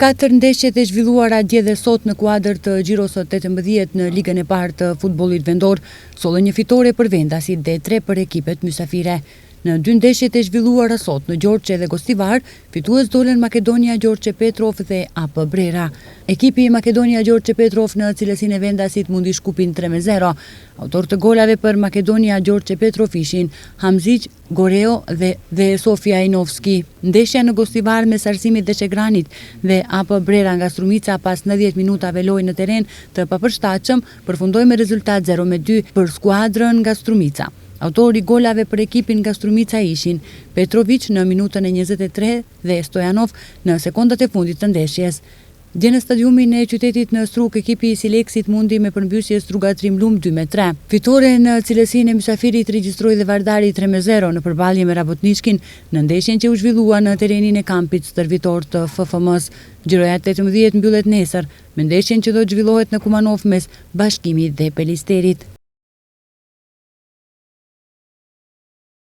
Katër ndeshjet e zhvilluara dje dhe sot në kuadër të xhiros së 18 në Ligën e Parë të futbollit vendor sollën një fitore për vendasit dhe tre për ekipet mysafire. Në dy ndeshjet e zhvilluara sot në Gjorçe dhe Gostivar, fitues dolën Makedonia Gjorçe Petrov dhe AP Brera. Ekipi i Makedonia Gjorçe Petrov në cilësinë e vendasit mundi Shkupin 3-0. Autorë të golave për Makedonia Gjorçe Petrov ishin Hamziq, Goreo dhe dhe Sofja Inovski. Ndeshja në Gostivar mes Arsimit dhe Çegranit dhe AP Brera nga Strumica pas 90 minutave lojë në terren të papërshtatshëm përfundoi me rezultat 0-2 për skuadrën nga Strumica. Autori i golave për ekipin nga Strumica ishin Petrovic në minutën e 23 dhe Stojanov në sekondat e fundit të ndeshjes. Dje në stadiumin e qytetit në Strugë, ekipi i Sileksit mundi me përmbysje Struga Trimlum 2-3. Fitore në cilësinë e mysafirit regjistroi dhe Vardari 3-0 në përballje me Rabotniçkin në ndeshjen që u zhvillua në terrenin e kampit stërvitor të FFM-s. Xhiroja 18 mbyllet nesër me ndeshjen që do të zhvillohet në Kumanovë mes Bashkimit dhe Pelisterit.